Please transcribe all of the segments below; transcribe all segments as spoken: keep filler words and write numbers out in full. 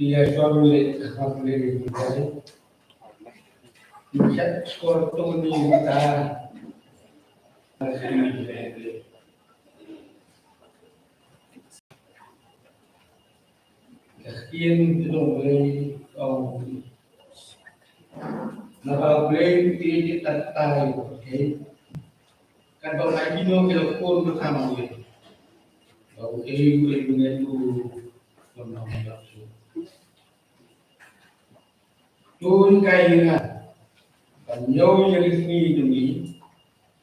Ïa shuwa ban leit ha ka Blei, ban leit. Ngi chat shuwa tang ïa kata. Ka ktien ka jong U Blei ka ong, naba U Blei u ïeit ïa kata ka pyrthei, katba u ai kino ki la khun ka kham u ïeit. Ba uei uei u ngeit u, u nang ïap shuh. To ngin kai ïa nga ban ñiew ïa ki sngi jong ngi,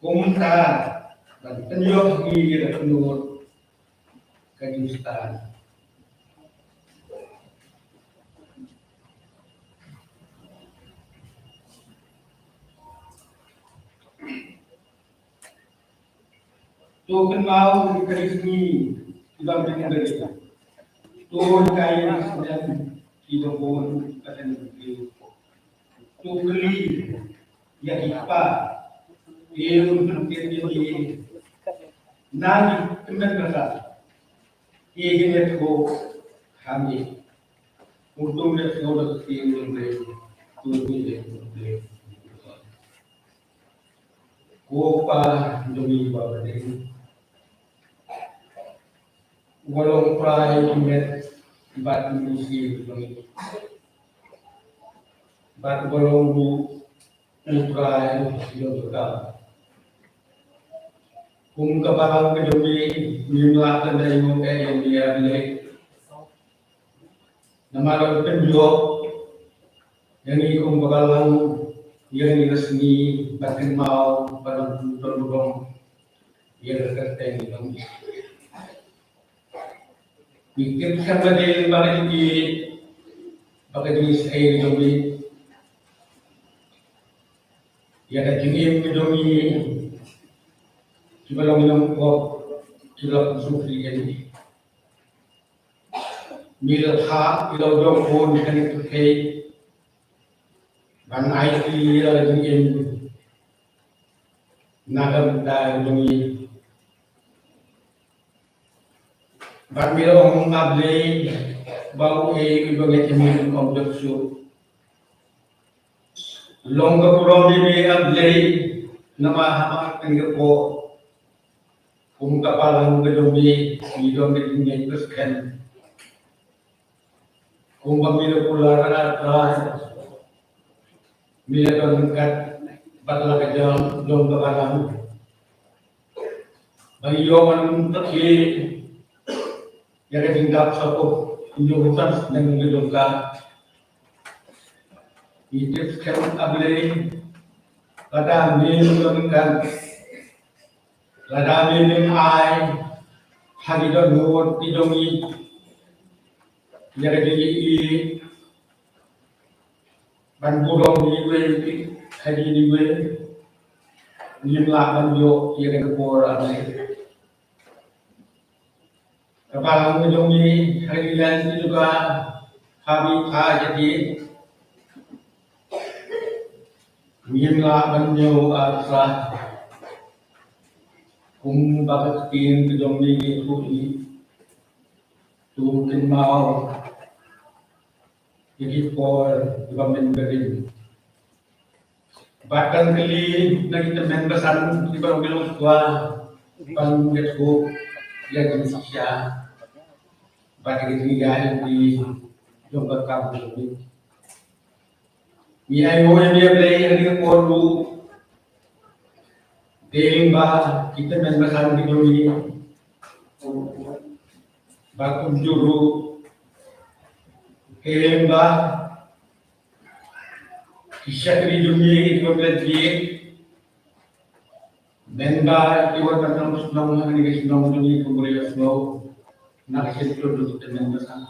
kumta ban pynïoh ïa ngi ïa ka dohnud ka jingstad. To kynmaw ïa ki sngi kiba mynta. To kai ïa ki sngi kiba bun ka dang. To kylli ïa ki kpa, te un pyntip ïa ngi na ki kmen ka sa. Ïa ki ne ko ha ngi. Kumto ne ko da ki ne ko ne. Ko Pa jong ngi ba ha bneng, uba long u trai u met bad u mynsiem jong ngi, bad uba long ruh u trai jong ka kam. Kum ka balang ka jong ngi, ngim lah ban ïoh ïa ngi ïa leh. Namar ba pynjop ïa ngi kum ka balang ïa ngi ka sngi, ban kynmaw, ban ym don burom ïa ka kyrteng jong ngi. Ngi tip skhem ba dei ba ka jingïeit, ba ka jingïeit jong ngi, ïa ka jingim jong ngi, kiba long ïa ngi, kiba long sufri ïa ngi. Ngi la thah ïa la u jong khun kane ka pyrthei ban ai ïa la ka jingim na ka bynta jong ngi. Bad ngi la ong, A Blei, ba uei uba ngeit ïa me un ym jot shuh. Long ka burom ïa me, A Blei, namar ha kane ka por, kum ka balang ka jong me, ngi don ka jingngeit ba skhem. Kumba me la kular, A Trai, me la don ryngkat bad la ka jong, jong ka balang. Ba ngi ïoh ban pynkhreh ïa ka jingdap shapoh jong u Trai neng jong ka. Ngi tip skhem, A Blei, lada me la don ryngkat, lada me ym ai ha ki dohnud ki jong ngi ïa ka jingïeit ban burom ïa iwei ha ine iwei, ngim lah ban ïoh ïa kane ka por, A Blei. Ka balang ka jong ngi ha ine i jaka, ha ine i jaka, ngim lah ban ïoh, A Trai. Kumba ka ktien ka jong me ka ïathuh ïa ngi, to kynmaw ïa ki por kiba mynbarim. Bad ban kylli na ki tymmen basan kiba long ki long shuwa ban ïathuh ïa ka jingshisha bad ïa ka jingïaid lynti jong ka kam jong me. Ngi ainguh ïa me, A Blei, ha kane ka por ruh. Dei lyngba ki tymmen basan ki jong ngi, bad kumjuh ruh dei lyngba ki shakri jong me kiba pynleit bieit, mynba ki wan ban long shnong ha kane ka shnong jong ngi, kumba la ïohsngew na ka shyntur jong ki tymmen basan.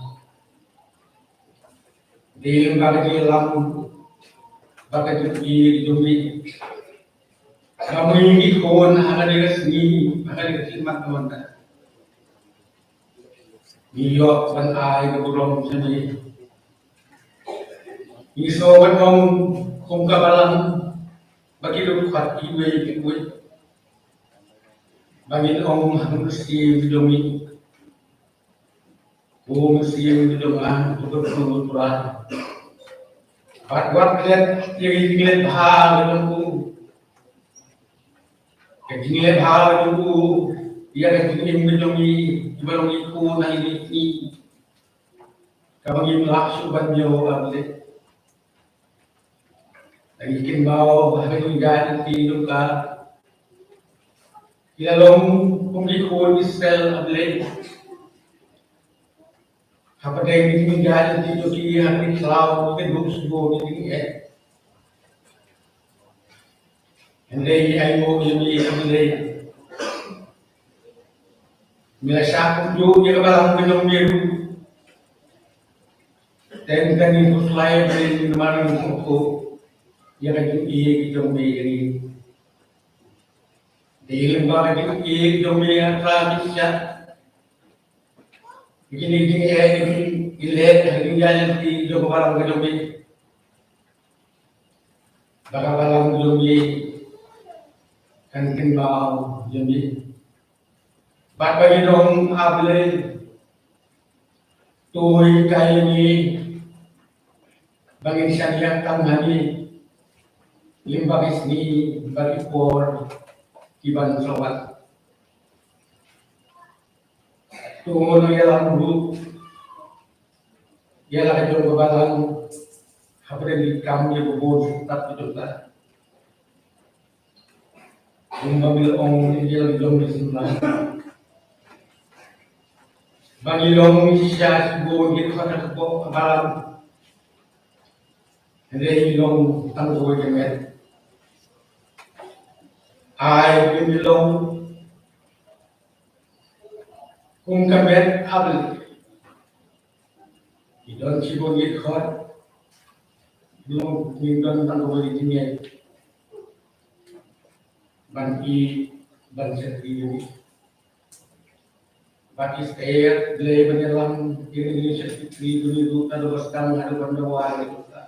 Dei lyngba ka jingïalam bad ka jingkyrkhu jong me, ba me ngi khun ha kane ka sngi, ha kane ka khitmat ka mynta. Ngi ïoh ban ai ka burom sha me. Ngi sngew ban ong kum ka balang ba ki duk khot iwei pa iwei, ba ngin ong ha ka mynsiem jong ngi. Ko Mynsiem jong nga, ko Kynrad, bad wat klet ïa ka jingleh bha ka jong u, ka jingleh bha ka jong u ïa ka jingim ka jong ngi, kiba long ngi ko na ngi ki, kaba ngim lah shuh ban ïoh, A Blei. Ngi kynmaw ha ka jingïaid lynti jong ka, ki la long kum ki khun Israel, A Blei. Hapdeng ki jingïaid lynti jong ki ha ki khlaw, ki duk sngewbha, ki jingeh. Hynrei ngi ainguh ïa me, A Blei. Me la shah kumjuh ïa ka balang ka jong me ruh. Teng teng ngi khuslai, Blei, namar ngi sngewthuh ïa ka jingïeit ka jong me ïa ngi. Dei lyngba ka jingïeit ka jong me, A Trai, me shah kine ki jingeh, kine ki leh, kine ki jingeh jong ka balang ka jong me. Ba ka balang jong me kan kynmaw ïa me. Bad ba ngi dang, A Blei, to hikai ïa ngi ba ngin shaniah tang ha me lyngba ki sngi bad ki por kiban sa wan. To ngi ïalam ruh ïa la ka jong ka balang hapdeng ki kam kiba bun, sngewthuh ka jong ka. Kumba me la ong ïa la ka jong ka balang ba ngi long shisha shibun ngi khot ha ka kpoh ka balang. Hynrei ngi long tang kawei ka met. Ai ba ngi long kum ka met, A Blei. Ki don shibun ki khot, long ngi don tang kawei ka jingngeit ban ïeit, ban shakri ïa me. Bad ki step, Blei, ban ïalam ïa kine ki shakri jong ngi ruh naduh ba sdang haduh ban dawa ïa ka.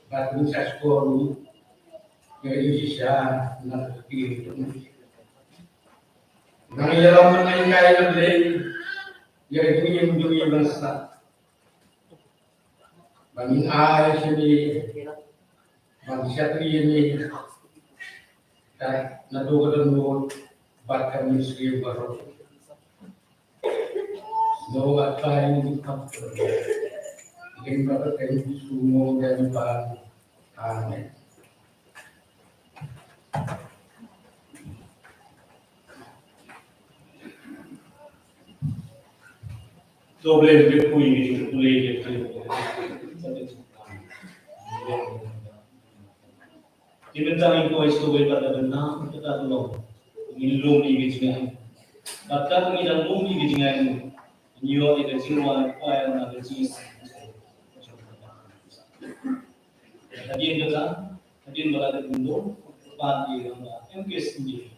Bad ngin sa shukor ruh ïa ka jingshisha na ka kti jong me. Nang ïalam, nang hikai, A Blei, ïa ka jingim jong ngi ban sah. Ba ngin ai sha me, ban shakri ïa me, naduh ka dohnud bad ka mynsiem baroh. Sngewbha, A Trai, ngin ïa pap. Lyngba ka kyrteng Jisu, mo, Amen. To Blei, Blei pui ngi, Blei, Blei pui. Ki mynta ngi kwah sngewbha ïa kata, kata ka long, ngin lum ïa ki jingaiñ. Kata ngi dang lum ïa ki jingaiñ, ngi ïoh ïa ka jingwan, kwah ïa ka jingaiñ. Hadien kata, hadien ba la dep bynta, pat ïa ka M K S India.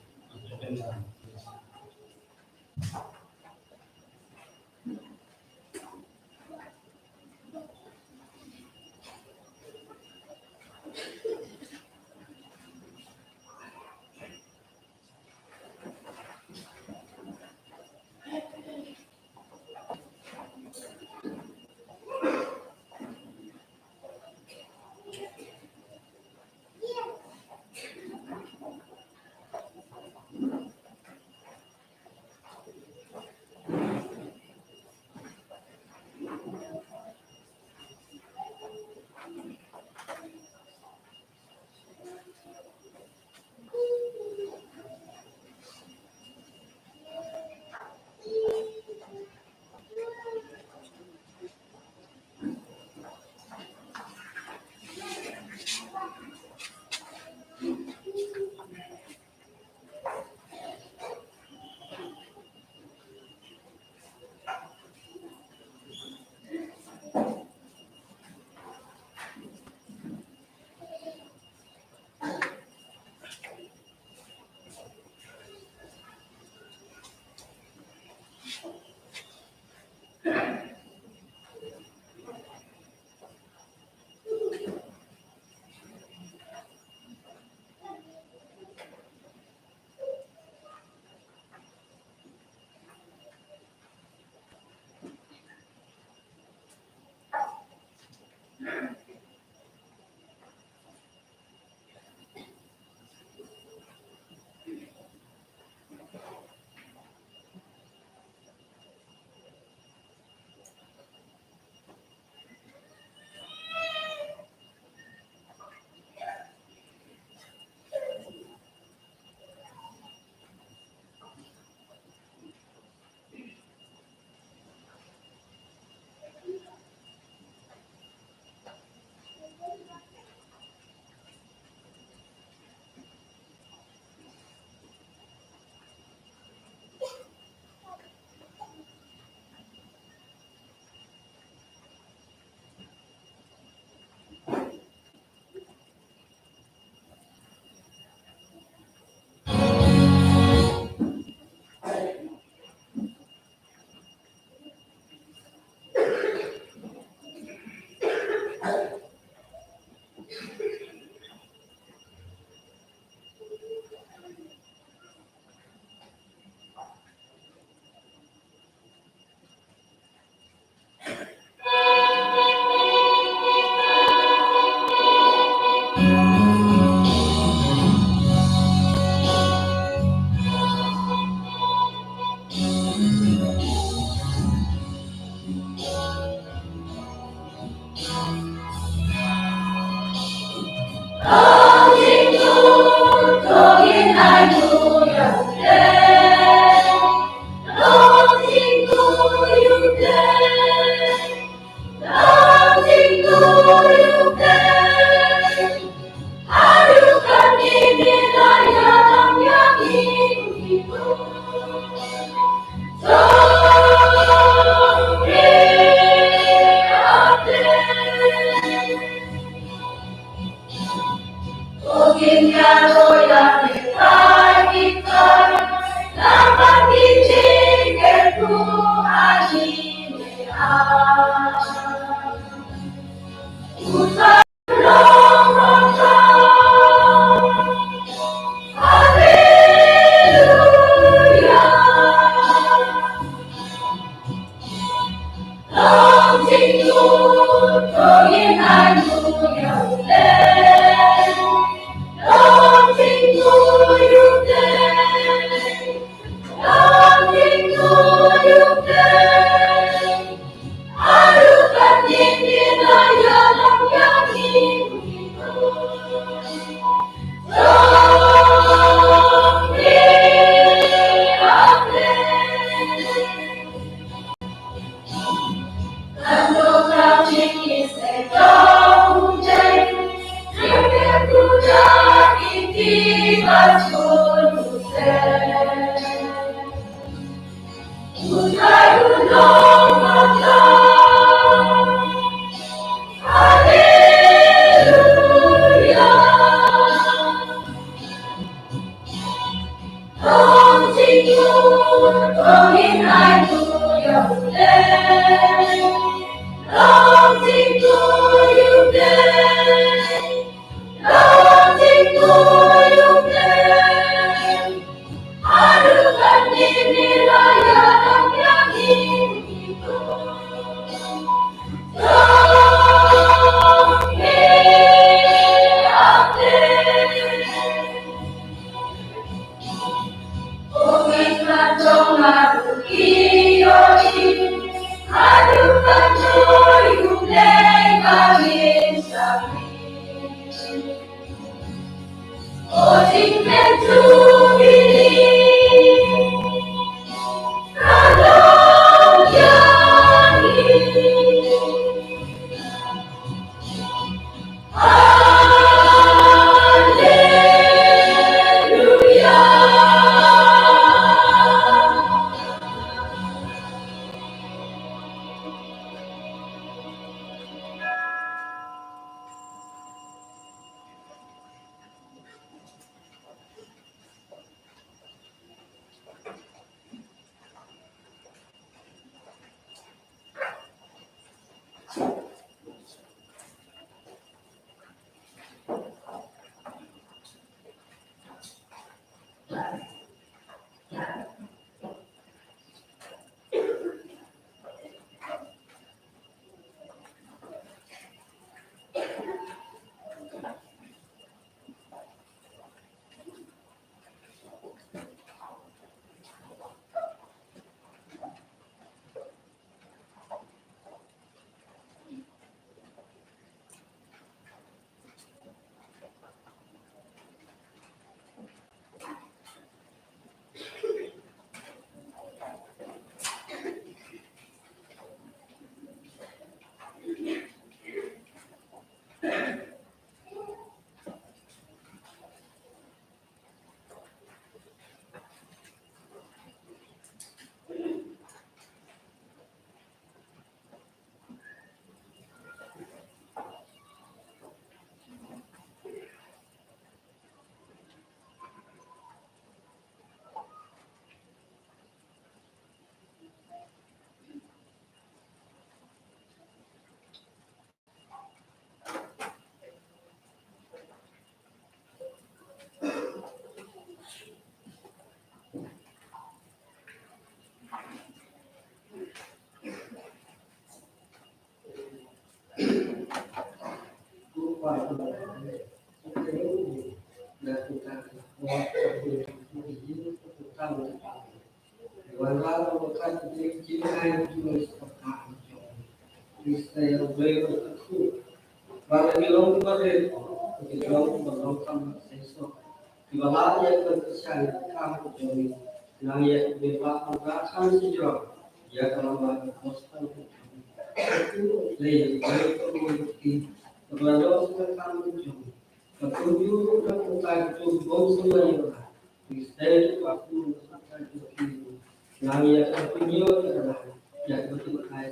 Nang ïa ka opinion ka nang ïa ka tu ka ai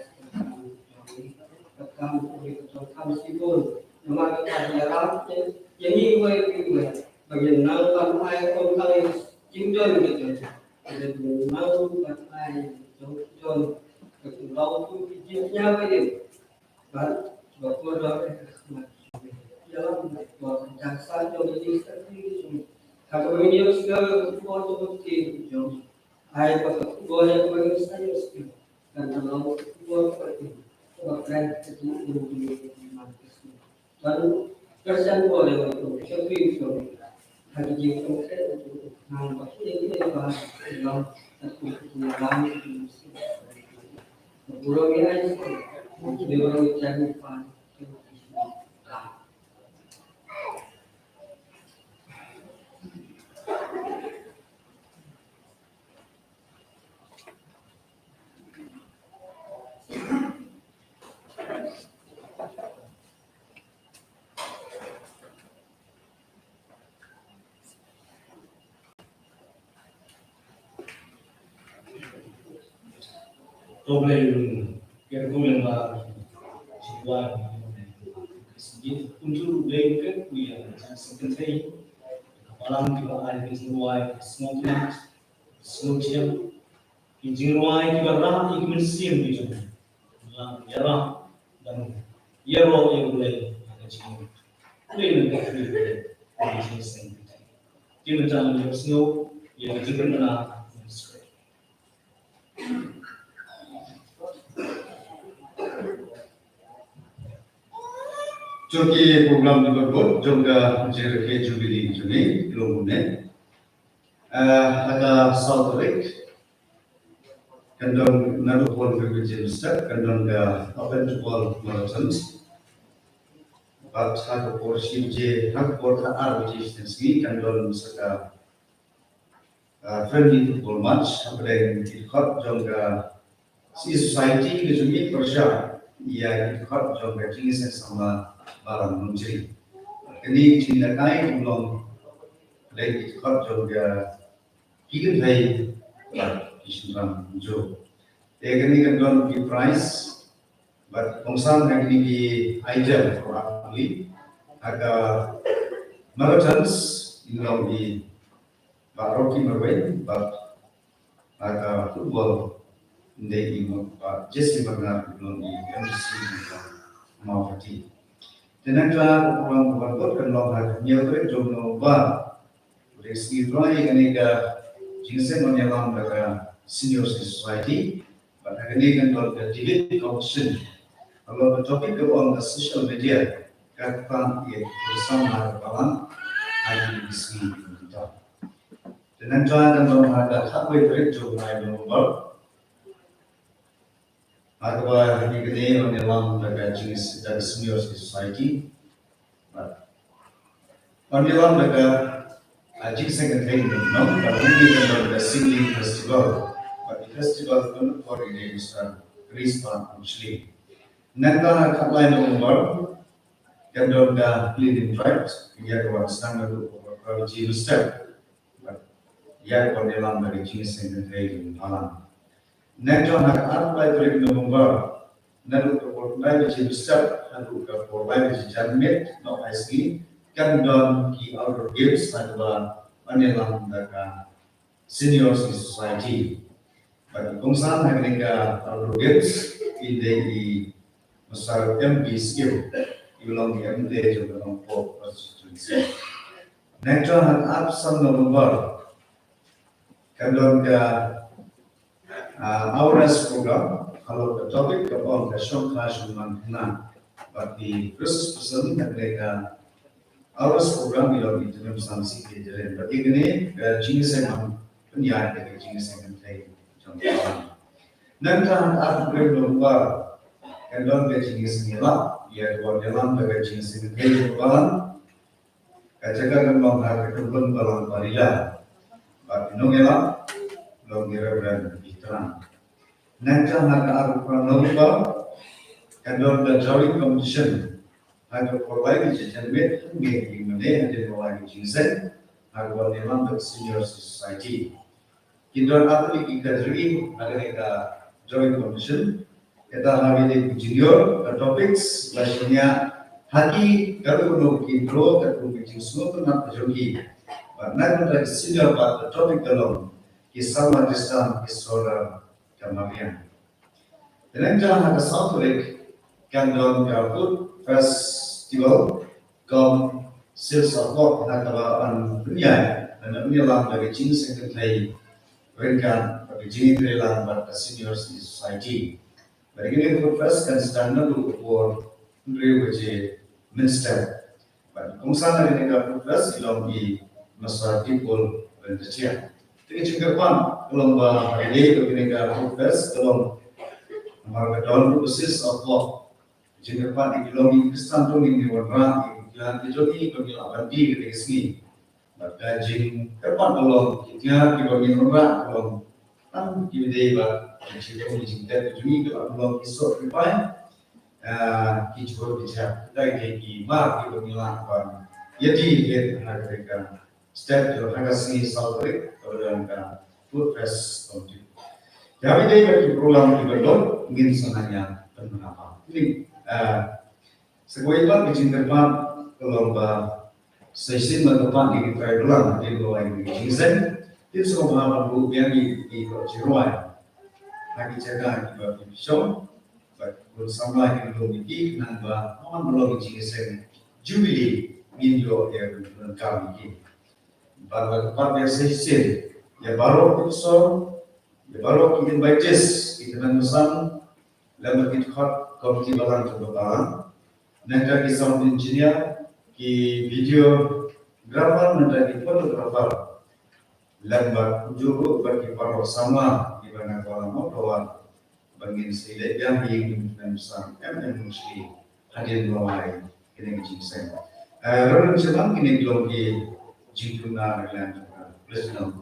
ka kam ka kam sibun. Namar ka ïa ram ïa ni wei ni wei. Bagi nang ban ai kong kai jingdon ka jong. Ada nang ban ai jong jong ka tu lau tu ki jingnya wei. Ban ba ko da ka khmat ïa lam ba ko ka sa jong ni sa ni. Ka ko ni ïa ka ko ki jong. Ai ba ka ko ïa ko ïa sa ïa sa. Kan ta long ko ko ki. Ba kan ta ki ni ni ni man ki si. Kan ka san ko ïa ko ki ki ko. Ha ki ki ko ke ko. Nang ba ki ni ni ba long ta ko ki ni lam ki si. Ko ro ni ai ko. Ko ro ni chan ni pa. To Blei un kyrkhu lyngba ki jingduwai. Kumjuh ruh Blei un kyrkhu ïa ka jingïaseng kynthei, ka balang kiba ai ka jingduwai, ka sngewtynnat, ka sngewsih, ki jingrwai kiba rah ïa ki mynsiem ki jong ngi. Ïarap ban ïaroh ïa U Blei ha ka jingim. Blei un kyrkhu ïa ka jingïaseng kynthei. Ki mynta ngi ïohsngew ïa ka jingkyrkhu na Jong ki program kiba bud jong ka jingrakhe Jubilee jong ngi, ki long kumne. Eh, ha ka saw tarik, kan don naduh por khatwei baje mynstep, kan don ka Open to All Marathon. Bad ha ka por shi baje, ha ka por khatar baje shisien sngi, kan don sa ka ah, friendly football match hapdeng ki dkhot jong ka Society ka jong ngi, pyrshah ïa ki dkhot jong ka Jingïaseng Samla Balang Nongchri. Kane ka jingïalehkai ka long hapdeng ki dkhot jong ka Ki Kynthei bad ki Shynrang Ynjo. Te kane kan don ki prize bad kongsan ha kine ki item for athlete ha ka marathons, in long i Bah Rocky Marwein, bad ha ka football, ynda i Bah Jesse Marngar, long i M D C Mawhati. Te nangta ka program kaba bud kan long ha ka hynñiew tarik jong November. Ka sngi Trai kane ka jingïaseng ban ïalam da ka Senior Society. Bad ha kane kan don ka debate competition. Halor ka topic kaba ong ka social media ka kyrpang ïa ka samla ka balang ha kine ki sngi ki ban kynta. Te nangta kan long ha ka khatwei tarik jong u bnai November. Ha kaba ha kane ka ban ïalam da ka jingïas-, da ka Senior Society. Bad ban ïalam da ka, ah, jingïaseng kynthei, no, bad ha kane kan long da ka Singing Festival. Bad ka festival kan don por ïa u Mister Chris Van Amshley. Nangta ha ka khatlai November kan don ka Cleaning Drive, ïa ka ban sdang naduh por khatwei baje mynstep. Bad ïa ka ban ïalam da ka jingïaseng kynthei jong ka balang. Nangta ha ka arphew lai tarik November, naduh ka por khyndai baje mynstep haduh ka por lai baje janmiet, noh ai sngi, kan don ki outdoor games ha kaba ban ïalam da ka Senior Society. Bad i kongsan ha kane ka outdoor games, i dei i Mister M B Syiem, i long i M L A jong ka Nongpoh constituency. Nangta ha ka arphew san November, kan don ka, ah, awareness program, halor ka topic kaba ong ka shongkha shongman khynnah. Bad i resource person ha kane ka awareness program i long i Tnum Samsih Jaiñ. Bad ïa kane ka jingïaseng ban pynïaid ïa ka jingïaseng kynthei jong ka balang. Nangta ha ka arphew hynriew November kan don ka jingïaseng ïalap, ïa ka ban ïalam da ka jingïaseng kynthei jong ka balang. Ka jaka kan long ha ka Kyrpang Balang Barila. Bad i nongïalam long i Reverend Bitram. Nangta ha ka arphew phra November kan don ka drawing competition. Ha ka por lai baje janmiet hangne ha Ïingmane, hadien ba la ïaseng, ha ka ban ïalam da ka Senior Society. Kin don artylli ki category ha kane ka drawing competition. Kata ha kine ki junior ka topics la shim ïa ha ki katno ki draw katno ki jingsngewtynnat ka jong ki. Bad na ka bynta ki senior bad ka topic ka long ki samla Khristan ki sordar ka mariang. Te nangta ha ka saw tarik kan don ka Food Festival kum sils of work na kaba an dunya na dunya lang da ka jingseng kynthei ryngkat bad ka jingïatreilang bad ka Senior Citizen Society. Bad kane ka Food Fest kan sdang naduh ka por hynriew baje mynstep. Bad kongsan ha kane ka Food Fest ki long i Masa Dipol Bentachia. Te ka jingkyrpad ka long ba ha kane ka, kane ka Food Fest ka long namar ka don ruh ka sils of work. Jingkyrpad ïa ki long i Khristan to ngin ïa wanrah ïa ki klan ki jong ngi ba ngi lah ban die kane ka sngi. Bad ka jingkyrpad ka long ki jingkyrpad kiba ngin wanrah ka long tang kiba dei ba ki jingkyrpad ki jingkyrpad ki jong ngi ka long ki soh ki pai. Ah, ki jingkyrpad ki jingkyrpad kita ki dei ki mar kiba ngi lah ban ïa die ïa ha kane ka step jong ha ka sngi saw tarik kaba don ka Food Fest Committee. Ïa ki dei ba ki program kiba don ngin sa nang ïa pynbna ba. Ini, ah, Sa kawei pat ka jingkyrpad ka long ba sa shisien ba kyrpad ïa ki trai balang hadien ba wai ïa ki jingseng. Te sngewbha ban buh biang ïa ki jingrwai ha ki jaka kiba phi shong. Bad bun samla ki lum ïa ki khnang ba man ba long ki jingseng Jubilee ngin ïoh ïa ka jingdonkam ïa ki. Bad ba kyrpad ïa sa shisien ïa baroh ki professor, ïa baroh ki invitees, ki kynhun basan, lem bad ki dkhot komiti balang jong ka balang, nangta ki sound engineer, ki videographer, nangta ki photographer, lem bad kumjuh ruh bad ki paralok samla kiba na ka balang Mawtawar, ba ngin sa ïaleh biang ïa ki kynhun basan M M Mushi hadien ba wai kane ka jingseng. Eh, Reverend Chemang, kine ki long ki jingduna na ka liang jong ka President.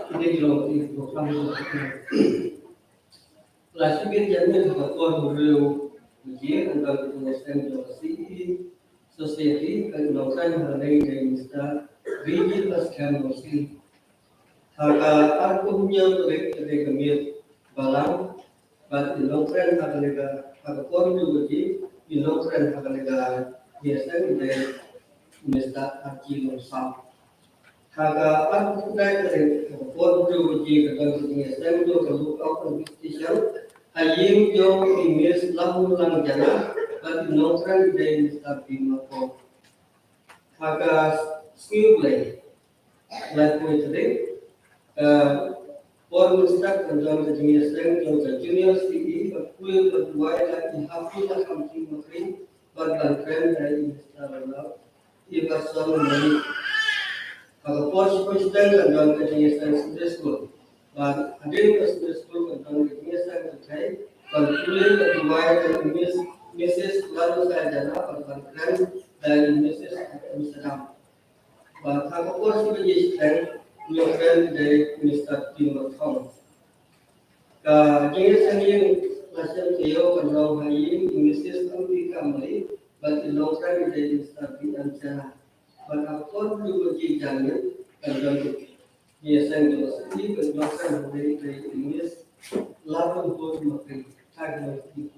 Kine ki long ki program. La shim ïa ka jingïaseng jong ka C E Society, ka nongkren ha kane ka dei Mister Rijil Askhem Rosli. Ha ka arphew hynñiew tarik ka dei ka miet balang, bad i nongkren ha kane ka, ha ka por hynriew baje, i nongkren ha kane ka jingïaseng i dei Mister Archie Longsaw. Ha ka arphew khyndai tarik, ha ka por hynriew baje ka don ka jingïaseng jong ka Lookout Competition ha ïing jong i Miss Lahunlang Jana, bad i nongkren i dei Mister Bima Kong. Ha ka sngi U Blei, laiphew tarik, ka por mynstep kan don ka jingïaseng jong ka Junior C E, bad pule bad duwai da i Hafizah Khamti Makri, bad ban kren da i Mister Ronald Iverson Malik. Ha ka por shiphew shiteng kan don ka jingïaseng Sunday School. Bad hadien ka Sunday School kan don ka jingïaseng kynthei, ban pule bad duwai da i Miss, Missus Lalusa Jana, bad ban kren da i Missus Amsterdam. Bad ha ka por shi baje shiteng, nongkren i dei Mister Timothy Thong. Ka jingïaseng ïing la shem taïew kan long ha ïing i Missus Ambika Malik, bad i nongkren i dei Mister B M Chana. Bad ha ka por hynriew baje janmiet kan don jingïaseng jong ka C E, bad i nongkren i dei i Miss Lavin Bose Makri. Thank you.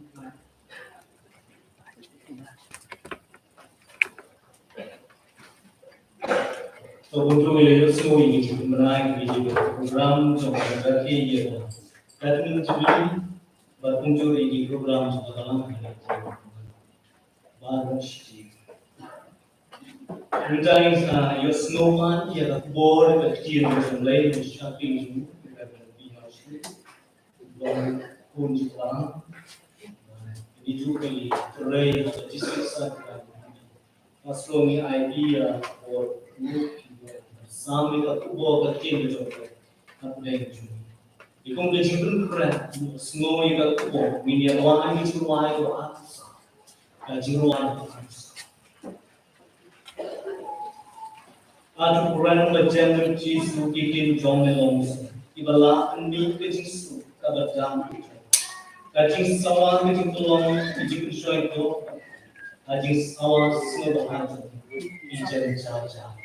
To kumjuh ïa u sngew ïa ki jingmyntoi ki jingprogram jong ka, ïa ka Platinum Jubilee, bad kumjuh ïa ki program jong ka balang. Bad kumjuh ïa u sngew man ïa ka khubor ka ktien jong U Blei, u shakri jong u, ka Bima Shu. Long kun jong ka balang. Ini ju ka i trei ka district sa ka. Pas long i idea for sam ïa ka khubor ka ktien ka jong ka. Ka pdeng jong. I kum ka jingpynkhreh, sngew ïa ka khubor, ngin ïa rwai, ngin ïa rwai ka artist. Ka jingrwai ka artist. Atu kren bad jem Jisu ki ktien jong me long kiba lah pynmih ka jingsuk kaba dang. Ka jingsawa ka jingpynlong ka jingpynshoi ka. Ka jingsawa sngewbha jong. Ija ija ija.